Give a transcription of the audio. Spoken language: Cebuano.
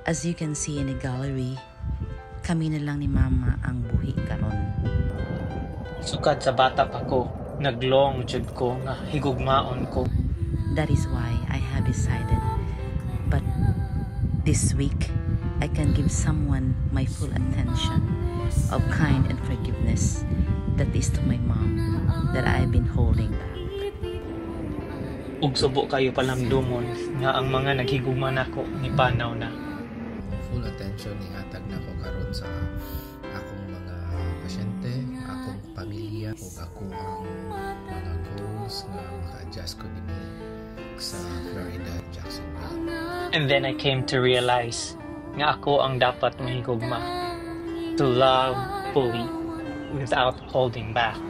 As you can see in the gallery, kami na lang ni Mama ang buhi karon. Sukad sa bata pa ko, naglong jud ko nga higugmaon ko. That is why I have decided. But this week, I can give someone my full attention of kind and forgiveness. That is to my mom that I've been holding back. Ug subo kayo palamdumon nga ang mga naghigugma nako nipanaw na. Full attention ihatag nako karon sa akong mga pasyente, akong pamilya ug ako ang mga goals nga maka-adjust ko dinhi sa Florida, Jacksonville. And then I came to realize nga ako ang dapat mahigugma. To love fully without holding back.